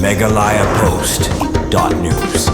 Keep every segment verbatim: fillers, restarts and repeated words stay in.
Meghalaya Post dot news.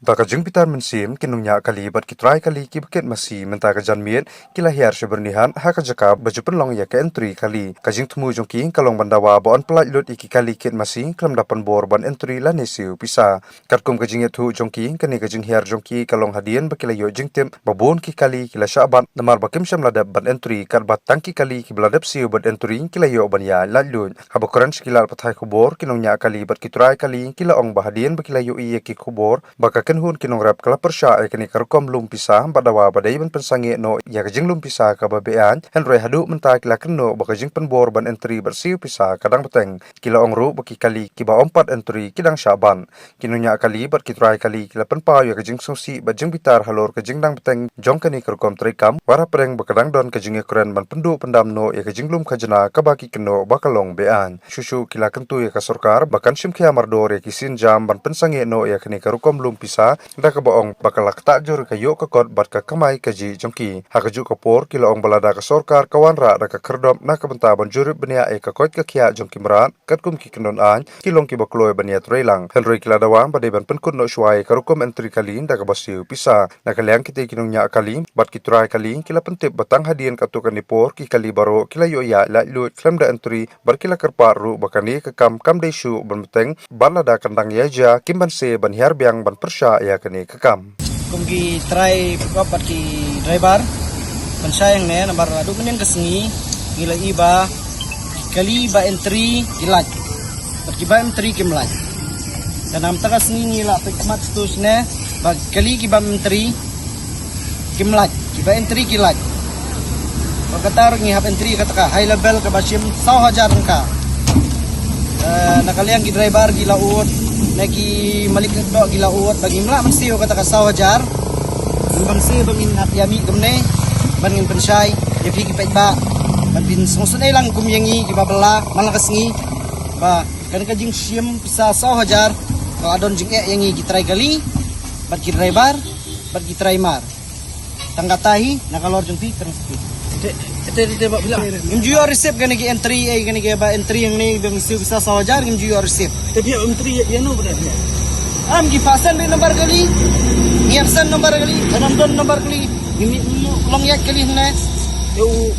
Da ka jingbitar mynsiem, ki nongñiah kali bad ki trai kali kiba kit masi mynta ka janmiet ki la hiar sha Byrnihat ha ka jaka ba ju pynlong ïa ka entry kali. Ka jingthmu jong ki ka long ban dawa ba yn pyllait lut ïa ki kali kit masi khlem da pynbor ban entry lane siew pisa. Katkum ka jingïathuh jong ki, kane ka jinghiar jong ki ka long hadien ba ki la ïoh jingtip ba bun ki kali ki la shah bat namar ba kim shym la dep ban entry, katba tang ki kali kiba la dep siew bad entry ki la ïoh ban ïaid laitluid. Haba kren sha ki lad pathai khubor, ki nongñiah kali bad ki trai kali ki la ong ba hadien ba ki la ïohi ïa ki khubor ba ka kynhun ki nongrep ka la pyrshah ïa kane ka rukom lum pisa, bad dawa ba dei ban pynsangeh noh ïa ka jinglum pisa kaba beaiñ, hynrei haduh mynta ki la kynnoh ba ka jingpynbor ban entry bad siew pisa ka dang bteng. Ki la ong ruh ba ki kali kiba ym pat entry ki dang shah ban. Ki nongñiah kali bad ki trai kali ki la pynpaw ïa ka jingsngewsih bad jingbitar halor ka jingdang bteng jong kane ka rukom treikam, wat hapdeng ba ka dang don ka jingïakren ban pynduh pyndam noh ïa ka jinglum khajna kaba ki kynnoh ba ka long beaiñ. Shuh shuh ki la kyntu ïa ka sorkar ba kan shim khia mardor ïa ki sienjam ban pynsangeh noh ïa kane ka rukom lum pisa, da kaba ong ba ka la ktah jur ïa ka ïoh ka kot bad ka kamai kajih jong ki. Ha kajuh ka por, ki la ong ba lada ka sorkar ka wanrah da ka khyrdop na ka bynta ban jurip bniah ïa ka koit ka khiah jong ki mrad, katkum ki kyndon aiñ, ki long kiba kloi ban ïatreilang. Hynrei ki la dawa ba dei ban pynkut noh shuwa ïa ka rukom entry kali da kaba siew pisa. Na ka liang kitei ki nongñiah kali bad ki trai kali ki la pyntip ba tang hadien katto katne por ki kali baroh ki la ïoh ïaid laitluid khlem da entry, bad ki la kyrpad ruh ba kane ka kam kam dei shuh ban bteng, bad lada kan dang ïaid jia, kim banse ban hiar biang ban pyrshah ïa kane ka kam. Kum ki trai pickup bad ki driver, pynshai hangne namar haduh mynnin ka sngi ngi la ïohi ba ki kali ba entry ki lait bad ki ba entry kim lait. Te namar kata ka sngi ngi la peit khmat shuh shane ba ki kali ki ba entry kim lait, ki ba entry ki lait. Ba kata ruh ngi hap entry kata ka high level kaba shim saw hajar tyngka. Eh, na ka liang ki driver ki la ud, na ki malik doh ki la ud, ba ngim lah ban siew kata ka saw hajar. Ngim banse ba ngin hap ïa mih kumne ban ngin pynshai ïa phi ki paidbah, ban pynsngewsynei lang kum ïa ngi kiba bylla man la ka sngi. Ba kane ka jingshim pisa saw hajar ka la don jingeh ïa ngi ki trai kali bad ki driver bad ki trai mar. Tang kata hi na ka lor jong phi, tang spi. Te te te ba bila. Ngim ju ïoh receipt kane ki entry, eh, kane ki ba entry hangne ba ngi siew pisa saw hajar, ngim ju ïoh receipt. Te phi entry ïa no ba da phi? Am ki pha send beit number kali. Ngi ap send number kali, ka dang don number kali. Ngim long ïa kali hangne.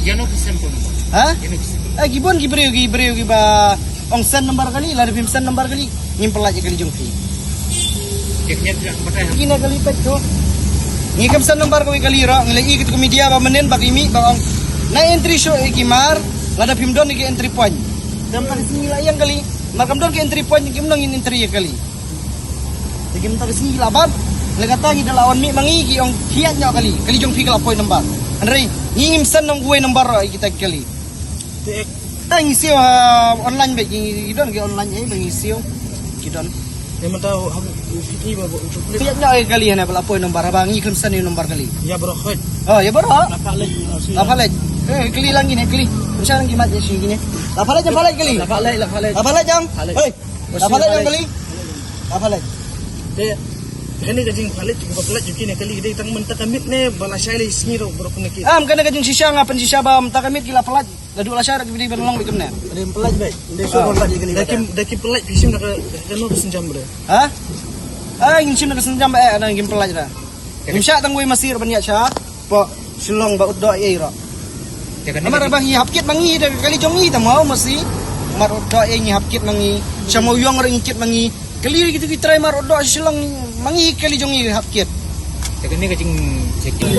Ïa no phi send phone number? Ha? Ïa no phi send? Eh, ki bun ki briew, ki briew ki ba ong send number kali, lada phim send number kali, ngim pyllait ïa kali jong phi. Kine kali peit to. Ngi kam send number kawei kali ruh, ngi la ïohi kito ki media ba mynnin ba ki mih ba ong na entry shuh ïa ki mar, lada phim don ïa ki entry point. Te mynta ka sngi ngi la ïeng kali, mar kam don ki entry point, kim nang ngin entry ïa kali. Te mynta ka sngi la bat, la kata ngi da la wan mih ma ngi ki ong khiah noh kali, kali jong phi ka la poi number. Hynrei ngi ngim send nang uwei number ruh ïa kita ki kali. Te ek. Te ngi siew, ah, online beit, ngi don ki online, eh, ba ngi siew. Ki don. Te mynta ha u phi ba u chuklit. Khiah noh ïa kali hana ba la poi number, ba ngi khlem send ïa number kali. Ïa baroh khoit. Oh, ïa baroh. La pha leit. La pha leit. Eh, kali lang kine, kali. Pynshai lang ki mat ïa shi kine. La pha leit, la pha leit kali. La pha leit, la pha leit. La pha leit jong. Pha leit. Hei. La pha leit jong kali. La pha leit. Te kane ka jingpha leit, ka pha leit jong kine kali, dei tang mynta ka miet ne ba lashai lai sngi ruh baroh kine ki. Am, kane ka jingshisha nga pynshisha ba mynta ka miet ki la pha leit. Naduh lashai ruh ki dei ban long beit kumne. Dei pyllait beit. Dei shu pyllait ïa kane. Da kim, da kim pyllait phi shim da ka, da kano ka sienjam ba da? Ha? Ah, ngin shim da ka sienjam ba, eh, da ngin pyllait da. Ngim shah tang wei masi ruh ban ïa sha. Pok Shillong ba ut doh ei ruh. Namar ba ngi hap kit ma ngi da ka kali jong ngi ta mo masi. Namar ut doh ei ngi hap kit ma ngi. Sha Mawïong ruh ngi kit ma ngi. Kali ri kito ki trai mar u doh Shillong ma ngi kali jong ngi hap kit. Te kane ka jing checking.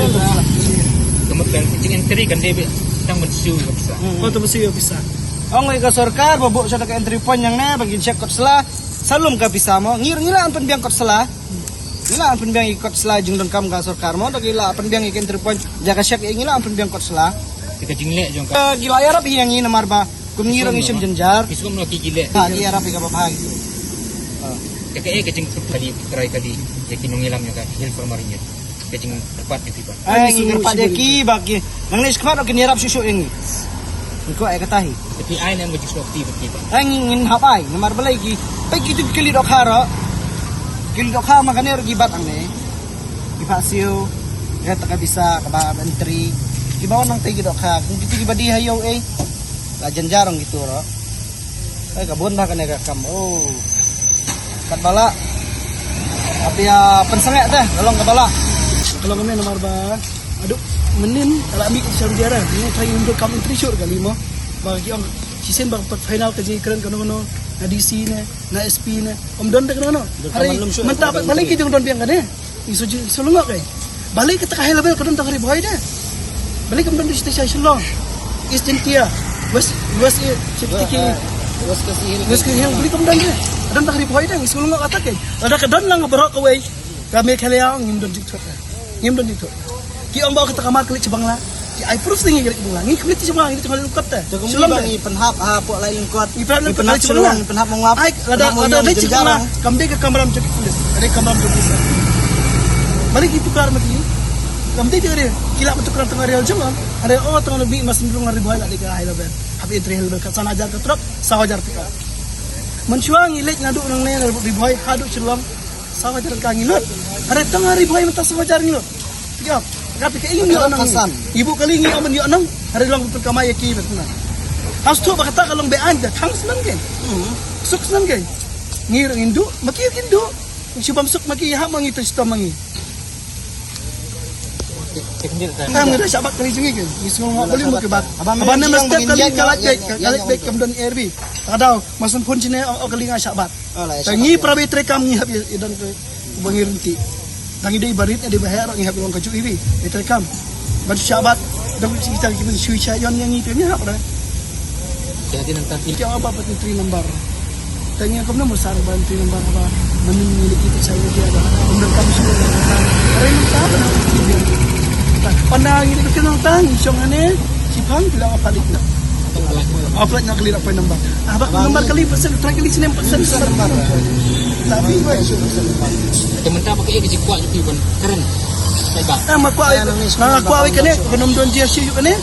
Ka mut ka jing entry kan dei beit tang ban siew ka pisa. Hmm. Ko to ban siew ka pisa. Ong ïa ka sorkar ba buh sha ka entry point hangne ba kin check kot sla. Sa lum ka pisa mo. Ngi ngi la an pynbiang kot sla. Ngi la an pynbiang ïa kot sla jingdonkam ka sorkar mo. Da ngi la pynbiang ïa ka entry point. Ja ka check ïa ngi la an pynbiang kot sla. Te ka jingleh jong ka. Ki la ïarap ïa ngi namar ba Kum ngi ruh ngi shim jynjar. Ki sngewbha ki ki leh. Ha, ngi ïarap ïa kaba bha ki. Ha. Ïa kaei ka jingkyrpad kali, trai kali ïa ki nongïalam ïa ka Hill Farmer Union. Ka jingkyrpad ïa ki ba. Ai, ngi kyrpad ïa ki ba ki. Nangne shakhmat ruh kin ïarap shuh shuh ïa ngi. Ngi kwah ïa kata hi. Te phi ai ne em ka jingsngewbha ba ki ba. Ai, ngi ngin hap ai namar balei ki. Peit kito ki kali dohkha ruh. Kali dohkha ma kane ruh ki bat hangne. Ki phah siew, ret ka pisa, kaba entry. Kiba wan nangtei ki dohkha, kum kito kiba die ha ïew ei. La jynjar ong kito ruh. Ai ka bun bha kane ka kam. Oh. Katba lah, hap ïa pynsangeh te, ka long katba lah. Ka long kumne namar ba haduh mynnin ka la mih sha India re, ngi tharai ngim don kam entry shuh kali mo. Ba ki ong shisien ba pat final ka jingkren kano kano na D C ne, na S P ne, ym don te kano kano. Hynrei mynta pat balei ki jong don biang kane. Ngi shu, shu lyngngoh kai. Balei kata ka high level ka don tang ha Ri Bhoi de. Balei kam don sha Shillong, East Jaintia, West, West, eh, sha kita ki West Khasi Hills. West Khasi Hills, balei kam don de. Ka don tang ha Ri Bhoi de, ngi shu lyngngoh kata kai. Lada ka don lang baroh kawei, ka Meghalaya ngim don jingthut de. Ngim don jingthut. Ki ong ba kata ka mar ka leit sha Bangla. Ki ai proof ngi ka leit sha Bangla. Ngi kam leit sha Bangla, ngi leit sha Bangla kat te. Shillong de. Ngi pynhap hapoh Laitlyngkot. Ngi pynhap Shillong, ngi pynhap Mawngap. Ai, lada, lada leit sha Bangla, kam dei ka kamram jong ki police. Ka dei kamram jong ki police. Balei ki tuklar ma ki? Kam dei ki, ki lah ban tuklar tang ha Ri Bhoi jong nga. Hynrei oh tang na Ri Bhoi, mas ndrung ha Ri Bhoi la dei ka high level. Hap entry high level ka san hajar ka truck, saw hajar pickup. Mynshuwa ngi leit naduh nangne na Ri Bhoi haduh Shillong, saw hajar ka ngi lut. Hynrei tang ha Ri Bhoi mynta saw hajar ngi lut. Ïa, kata ka ïoh nang. Ngi buh kali ngi ong ban ïoh nang. Hynrei long pynkamai ïa ki bad na. Hangto ba kata ka long be-aiñ da tang snem ke. Suk snem ke. Ngi ruh ngin duh, ma ki ruh kin duh. Ngi shu bam suk ma ki, ïa ha ma ngi, to shitom ma ngi. Tam ngi da shah bat kali jong ngi ke. Ngi sngew ngop balei mo ki bat. Haba ne mestep kali ka lait bek, ka lait bek kam don air bi. Ka daw, ma shu phone shane, oh, kali nga shah bat. Te ngi para ba ïa treikam ngi hap ïa don ka ba ngi rynti. Tang ngi dei ba rit, dei ba heh ruh ngi hap ïa long kajuh iwi. Ïa treikam. Ban shu shah bat, dang shu kita ki ban shu shah ïon ïa ngi te ngi hap ruh. Jadi nang tadi. Ki ong ba pat entry number. Te ngi kumno mo sar ba entry number ba. Mynnin ngi leit kita shah ïa dia ba. Kumno kam shu. Hynrei mynta ba na. Pynda ngi dei ba kin nang tang, shong ane. Shipang ki la apply na. Apply na kali la poi number. Ah, ba number kali persen, try kali snem persen. Tapi ba. Te mynta ba ka ïa ka jingkwah jong phi ban kren. Sai ba. Ah, ma kwah, ma kwah kane, ka nym don jia shi kane.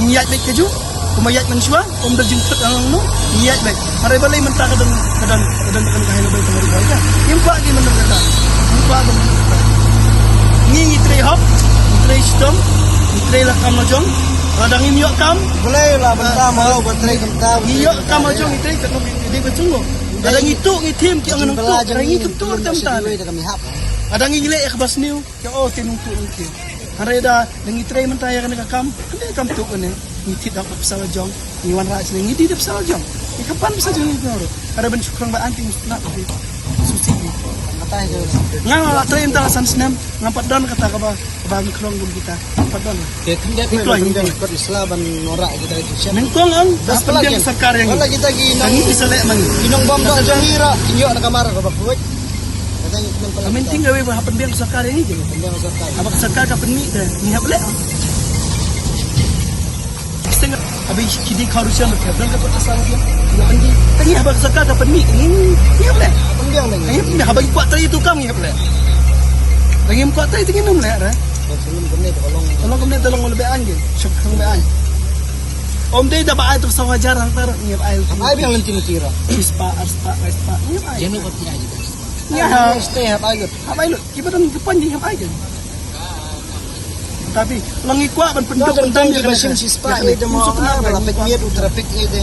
Ngi ïaid beit kajuh. Kumba ïaid mynshuwa, kum da jingpyut lang no. Ngi ïaid beit. Hynrei balei mynta ka don, ka don, ka don, ka don ka hynrei beit ka hynrei beit. Ngim kwah ki mynta kata. Ngim kwah ki mynta kata. Ngi ngi trei hok, ngi trei shitom, ngi trei la kam la jong. Lada ngim ïoh kam. Balei la bynta ma ba trei bynta. Ngi ïoh kam la jong ngi trei ka ngi dei ba sungguh. Lada ngi tuh ngi thim ki ong ngi tuh, ngi tuh tam ta. Lada ngi leh ka bas niu, ki ong oh te ngi tuh ngi thim. Hynrei da ngi trei mynta ïa kane ka kam, kane kam tuh kane. Ngi thied hok pisa la jong, ngi wanrah sini ngi dei da pisa la jong. Ngi kyrpad pisa jong ngi ruh. Hynrei ban shu khrong ba anti ngi shu na ka susi ngi. Nga nga la trei mynta la san snem, ngam pat don kata kaba, kaba ngi khrong kum kita. Ngam pat don. Te khyndiat ngi kloi ngi. Kot isla ban wanrah kita ki shem. Nyngkong ang, das pynbiang sorkar ïa ngi. Wala kita ki nong. Ngi isa leh ma ngi. Ki nongbam da jong ngi ruh, ngi ïoh na kamar kaba khuid. Ka mynta ka wei ba hap pynbiang sorkar ïa ngi. Pynbiang sorkar. Haba sorkar ka pynmih te ngi hap leh. Sting haba ki dei corruption ka don ka kot asal dia. Ngi haba sorkar ka pynmih ngi hap leh. Pynbiang leh. Ngi hap leh haba ngi kwah trei tu kam ngi hap leh. Ngi kwah trei tu ngi nym leh re. Tolong kumne tolong lebih anjing. Syuk lebih anjing. Om dei da ba ai tu saw hajar hangta ngi hap ai. Ai biang lenti lenti ra. Spah, ar spah, lai spah. Ngi hap ai. Ïa no ba ki ai. Ïa. Stay hap ai lut. Hap ai lut. Kiba don ki pon ki hap ai kan. Tapi long ngi kwah ban pynduk pyndam ïa ka machine shi spah ïa ka machine. Ba la peit miet u traffic ïa te.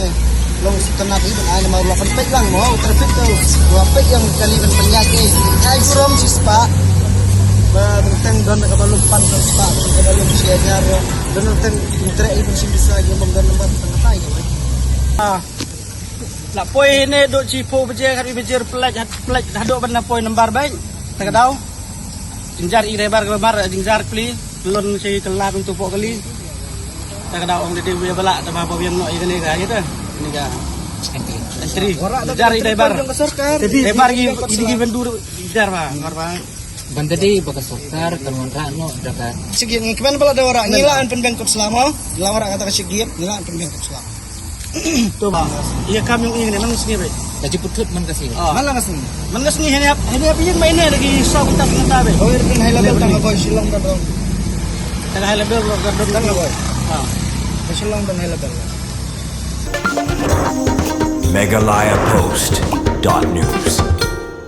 Long shi tana ki ban ai namar la pynpeit lang mo u traffic tu. La peit ïa kali ban pynïaid ïa. Ai burom shi spah. Ba benteng don ka ba lum pan shi spah ka ba lum shi hajar. Don teng u traffic ban shi bisa ïa ban don namar tang tai ka. Ah. La poi ne dot shi phew baje, khatwei baje pynlait, pynlait haduh ban la poi nambar bai. Ta ka daw. Jynjar i driver ka mar, jynjar pli, lon shi kylla kumtu poh kali. Ta ka daw ong dei dei ba la ta ba ba biang noh i kane ka ïa ta. Ni ka entry. Jynjar i driver. Driver ki i ki ban dur jynjar ba, mar ba. Ban da dei ba ka sorkar kan wanrah noh da ka. Shigit ngi kmen ba la da wanrah, ngi la an pynbiang kot sla mo, la wanrah kata ka shigit, ngi la an pynbiang kot sla. To ba. Ïa kam ïong i ne man sngi re. Ka jingpyntut man ka sngi. Man la ka sngi. Man ka sngi hene hap, hene hap ïing mai ne lagi saw kita kita be. Kawei rutin high level tang ka boy Shillong tang ka. Tang high level ka don tang ka boy. Ha. Ka Shillong tang high level. Meghalaya Post dot news.